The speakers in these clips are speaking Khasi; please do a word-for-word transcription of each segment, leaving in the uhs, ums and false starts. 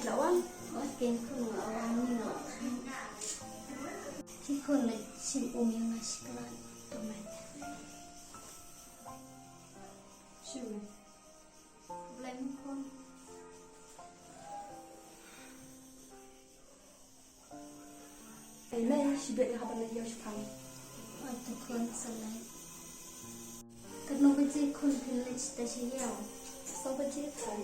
Lawang, oh, ken khun nga awang ni nga. Ki khun le sim um ïa nga shi klat. Tomen. Shu me. Blei me khun. Ei mei, shibit nga hap ban leit ïew shaphang. Oi to khun, sa leit. Katno baje khun phin leit sha ïew? Saw baje khun.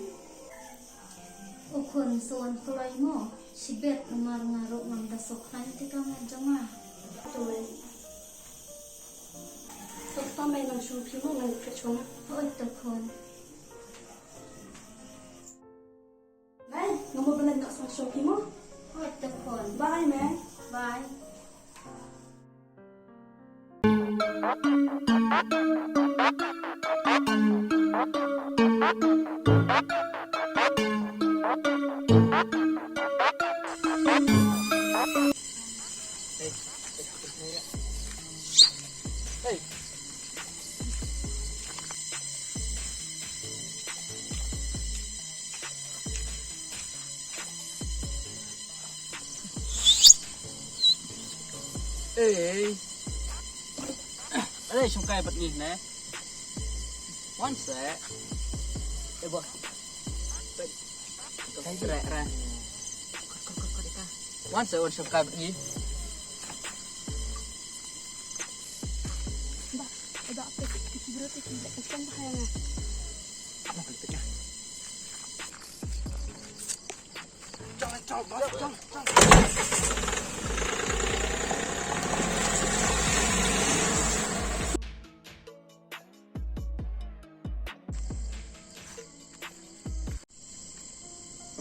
O khun, sa wan kloi mo. Shibit namar nga ruh ngam da sngewkhlaiñ te ka met jong nga. To mei. To kata mei nang shu phi mo, ngan leit peit shuwa. Oi to khun. Mei, nga mut ban leit noh sha shopping mo. Hooid te khun. Bye mei. Bye. Hey. Ei. Ei, shongkai bad ngi ne. Wan seh. Eh, bah. Re, re. Wan seh, wan shongkai bad ngi. Bah, eh, bah, apa sih? Kita berdua tuh tidak kencang bahayanya. Apa kali pecah?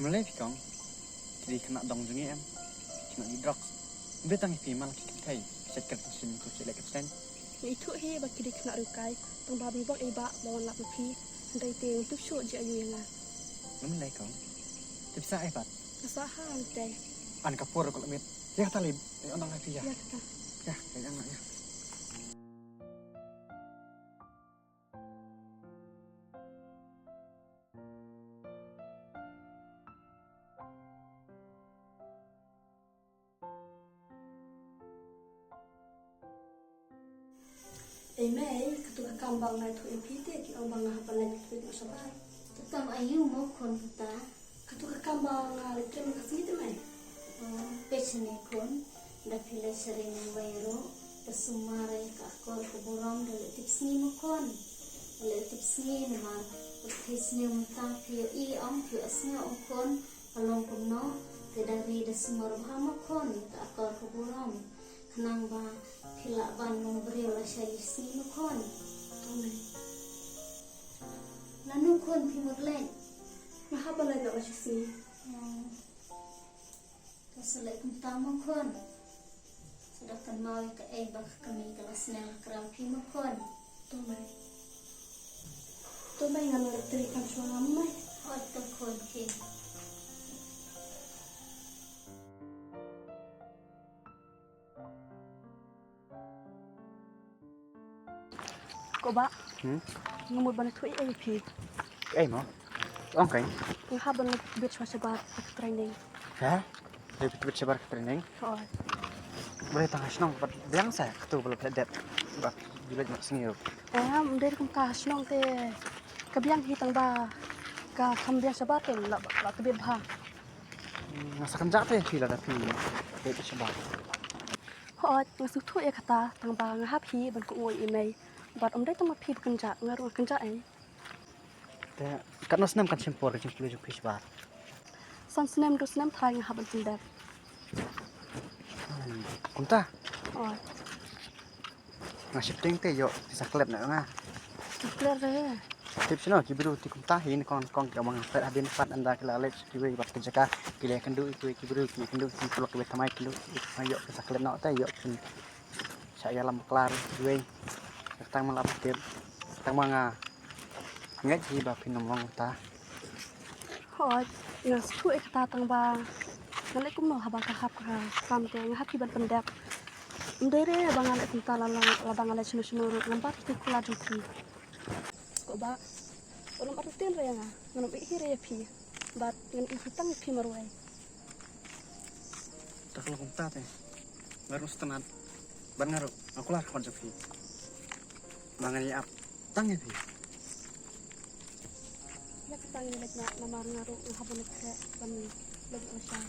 Ym lei phi kong, ki dei khynnah dong jong ngi em, khynnah dih drugs. Ym dei tang ïa phi man la ki kynthei, ki shet kren shen ko shet leh kren shen. Nga ithuh hi ba ki dei khynnah riewkai, tang ba bym bok ïa i bah ba wan lap ma phi, hynrei te ngam tip shuh jia aiu ïa nga. Ym lei kong, tip sah ei pat. Nga sah ha ym tei. An ka por ruh ka la miet. Ïa kata lei, eh, ong nang ïa phi ïa. Ïa kata. Ïa, ïa, ïa, ïa. Ei mei, kato ka kam ba nga ïathuh ïa phi te, ki ong ba nga hap ban leit peit noh shabar. Ka kam aiu mo khun kata? Kato ka kam ba nga leit trei man ka sngi te mei. Oh, peit shane khun, da phi leit sha ri Mumbai ruh, da sumar ïa ka akor ka burom, da leit tip sngi mo khun. Da leit tip sngi namar, phi sniew mynta phi ïohi ong, phi ïohsngew ong khun, ka long kumno, te da ri da sumar bha mo khun, ïa ka akor ka burom. Khnang ba phi lah ban long briew lashai lashisngi mo khun. To mei. Lano khun phi mut leit? Nga hap ban leit noh lashisngi. Hmm. To sa leit kumta mo khun. Sa da kynmaw ïa kaei ba ka kmie ka la sneng ha khmat phi mo khun. To mei. To mei, ngan wan trei kam shuwa nga mei. Hooid to khun, khie. Ko bah. Hmm? Nga mut ban ïathuh ei ei ïa phi. Ei mo? Ong kai. Nga hap ban leit tbit shuwa shabar ka training. Ha? Leit tbit shabar ka training? Hooid. Balei tang ha shnong bad biang sa kato ba la phet dep. Ba ju leit noh sngi ruh. Em, ym dei kumta, ha shnong te ka biang hi tang ba ka kham biang shabar te la, la tbit bha. Nga sa kynjah te phi lada phi leit shabar. Hooid, nga sngewthuh ïa kata, tang ba nga hap hi ban kohnguh ïa i mei. Bad ym dei tang ma phi ba kynjah, nga ruh nga kynjah ei. Te katno snem kan shim por ka jingpule jong phi shabar? San snem, hynriew snem tharai nga hap ban pyndep. Hmm, kumta? Hooid. Nga sheptieng te ïoh pisa klet na nga. Klet re. Tip shano ki briew te kumta hi, nyngkong nyngkong ki ong ba nga phet hadien pat, ynda ki la leit sha kiwei pat ki jaka ki la ïakynduh ïa kiwei ki briew, ki ïakynduh ïa ki paralok kiwei thymmai, ïakynduh ïa ki, ïoh pisa klet noh te ïoh phin shah ïalam bakla ïa kiwei. Tang ma la phi tip, tang ma nga ngeit hi ba phin ym long kumta. Hooid, nga sngewthuh ïa kata, tang ba ngan leh kumno haba ka hap ka kam te nga hap hi ban pyndep. Ym dei re ba ngan leh kumta, lada, lada ngan leh shano shano ruh ngan bat ïa ki kular jong phi. Ko bah, wat lym artatien re ïa nga, ngan ym ïeh hi re ïa phi. Bad ngan ïohi tang ïa phi marwei. Te ka long kumta te. Nga ruh sngewtynnat. Bad nga ruh nga kular khmat jong phi. Ba ngan ïa ap tang ïa phi. Ïa kata ngi leit noh namar nga ruh nga hap ban leit khreh ban leit noh sha.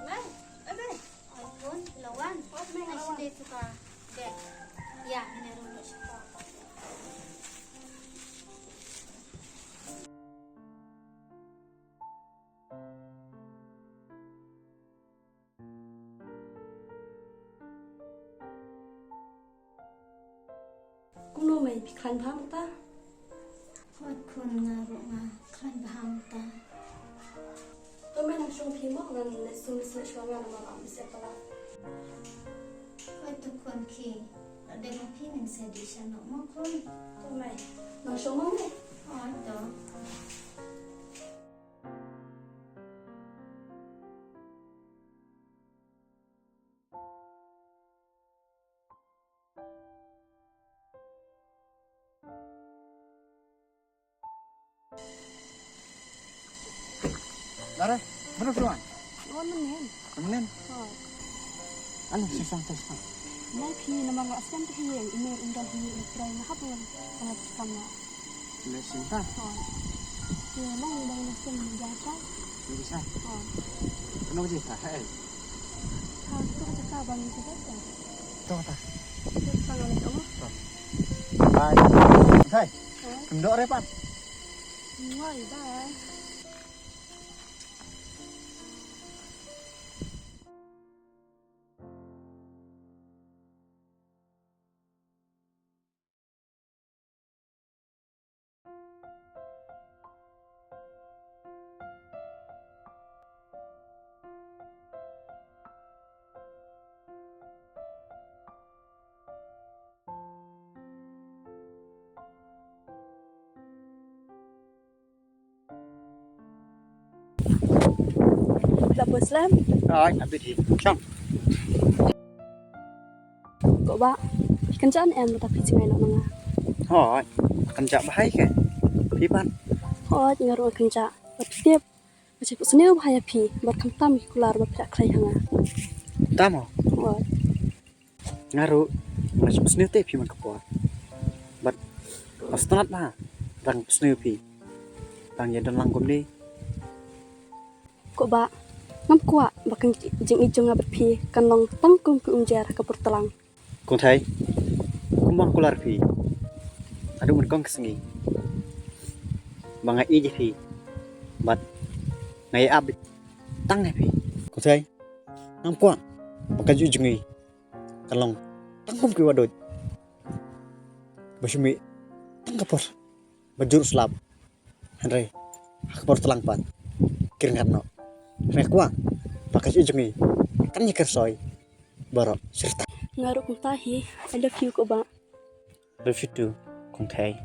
Mei, eh, Mei. Ai, Khun, phi la wan. Ai, Mei, phi la wan. Ai, shu dei tu ka bag. Ïa, ngin ïa rung noh shapoh. Kumno Mei, phi khlaiñ bha mynta? Hooid Khun, nga ruh nga khlaiñ bha mynta. To Mei, nang shong phi mo, ngan leit sum leit snieh shuwa nga namar la bisiat palat. Hooid to Khun, khie. La dep ma phi, ngin sa dih sha noh mo Khun. To Mei, nang shong mo Mei. Hooid to. Lare, baroh phi wan? Wan mynnin. Mynnin? Hooid. Ani, shisang, shisang. Mei, phi namar la skem te hi ïing, i Mir um don hi ïing, i Trai nga hap ngan, ngan kam na. Leh shisang? Hooid. Te long ba ngan skem ni jaka. Ni jaka? Hooid. Kano jaka? Hei. Ha, to jaka ba ngan jaka. To ta. To ta ngan jaka. To. Bye. Thai. Hooid. Kyndoh re pat. Bye, bye. Phi la poi slem? Hooid, nga poi hi. Shong. Ko Bah, phi kynjah ne em lada phi jngai noh na nga? Hooid, kynjah bha ïa ka. Phi pat? Hooid, nga ruh nga kynjah. Bad tip, nga sngewbha ïa phi bad khamtam ïa ki kular ba phi la khlei ha nga. Tam mo? Hooid. Nga ruh nga sngewsynei te phi man ka por. Bad nga sngewtynnat bha tang sngewsynei phi. Tang ïa don lang kumne. Ko Bah, ngam kwah ba ka jingïeit jong nga bad phi kan long tang kum ki umjer ha ka por tlang. Kong Thei, kumba nga kular phi, haduh mynkong ka sngi ba nga ïeit ïa phi bad nga ïa ap tang ïa phi. Kong Thei, ngam kwah ba ka jingïeit jong ngi kan long tang kum ki wahduid ba shu mih tang ka por ba jur slap. Hynrei ha ka por tlang pat ki ryngkat noh. Hynrei nga kwah ba ka jingïeit jong ngi kan ïa kyrsoi baroh syrta. Nga ruh kumta hi. I love you ko Bah. Love you too Kong Thei.